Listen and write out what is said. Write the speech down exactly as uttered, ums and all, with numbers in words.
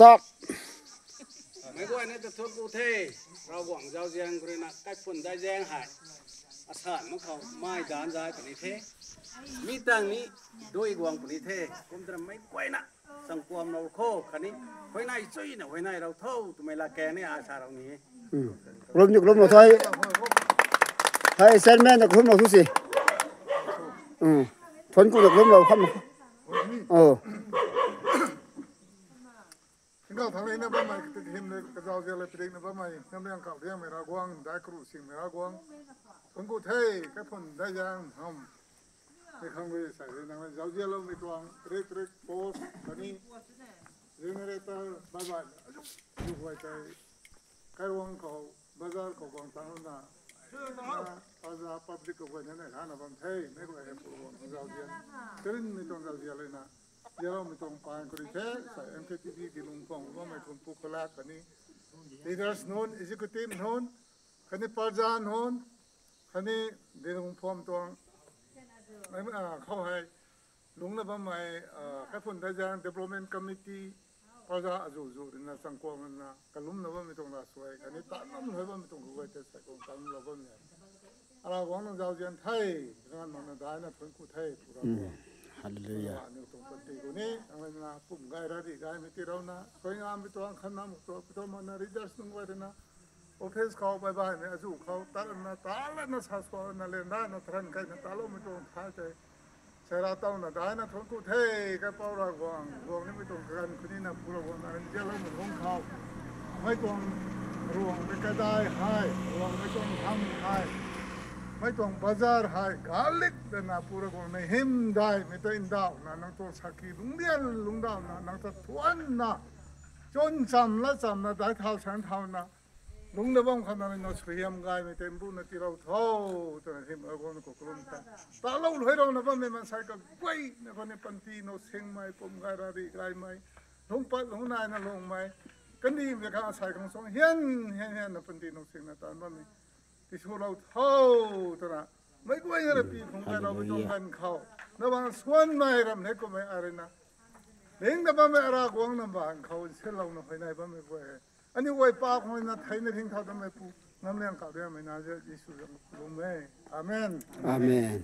Tat. Meic guayna ta thuanc ku the, Ravguangc zauzian khou rui na, kaiphun daizaeng hei. Asan mak khou, mai dan zai puni the. Mi tang ni, dui guang puni the. Kum tana meic guayna, sangkuam lou kho, khatni, huayney chuina, huayney lou tho, twmei la keng ni, a sa rou ni. Hmm. Lum ni, lum lou thai. Thai chairman na lum lou thu si. Hmm. Thuanc ku na lum lou kham. Oh. Tingkauh thangc lei na bammei, katik hym le kazauzian le padik na bammei, nam liang kau liangmei Ravguangc, dai karu singmei Ravguangc. Thuanc ku the, kaiphun daizaeng ham. Mei khang rui sai rui nang le zauzianloumei tuang, rik rik post, khatni generator, bye bye. Azu, azu guay tei, kairuang khou, bazar khou guang tang na, na, bazaar public khou guay na, na, na bam the, meic guay hei pu guang zauzian. Karinmei tuang zauzian le na, zianloumei tuang pan kuri the, sai M K T V ki lungphuam bammei khun pu kalak khatni. Leaders nunc, executive nunc, khatni parza nunc, khatni dilung phuam tuang, ah, khou hei, lungna bammei, ah, kaiphun daizaeng development committee, parza azu zu rui na, sangkuam rui na, kalumna bammei tuang la suai, khatni tanam hei bammei tuang khou guay tei sai kung tanam lou bammei. Alau guang nang zauzian the, ganv mak na dai na thuanc ku the, pura. Hmm. Hallelujah. Aniu tuang panty khou ni, ang lei na pum gay ra di gaymei ti rou na, suai ngamei tuang khan na muk tuang, pi tuang mak na leaders nunc guay rui na, office khou bye bye mei azu khou, tat na, tat na, sa suan na, len da na, tharan kai na, taloumei tuang thai tei. Sai ra taw na, dai na thuanc ku the, kaipouc Ravguangc, guang nimei tuang kaganv khou ni na pu Ravguangc na, rin zianloumei lungc khou. Mei tuang ruang mei kadai hei, ruang mei tuang tham hei. Mei tuang bazar hei, galik da na pu Ravguangc na hymdaihmei ta ndauh na, nang tuang saki lungcdian lungcdauh na, nang ta thuanc na. Chwn cham la cham na, dai thau sang thau na. Lungcna bam khou na, na suaihiam gaymei tei mbu na tiilou tho, twna hym Ravguangc khou kalum ta. Talou luai rou na bammei maansei kaguayna khou ni panty nowsingmei, pum gay ra ri gaymei, lungc pat lungc nai na lungmei, kandihmei khang asei khang suang hian, hian, hian na panty nowsing na taanv bammei. Tiswlou tho, twna. Meic guayna ra pi phung kai rou mei tuang ganv khou. Na bang suanmei ram ne kummei arui na. Ling na bammei Ravguangc na bang khou nsilou na huayney bammei guay. Aniu guay pa khou na theina ringcthau dammei pu, nam liang kau liangmei na ze Jisu zang lum e. Amen. Amen.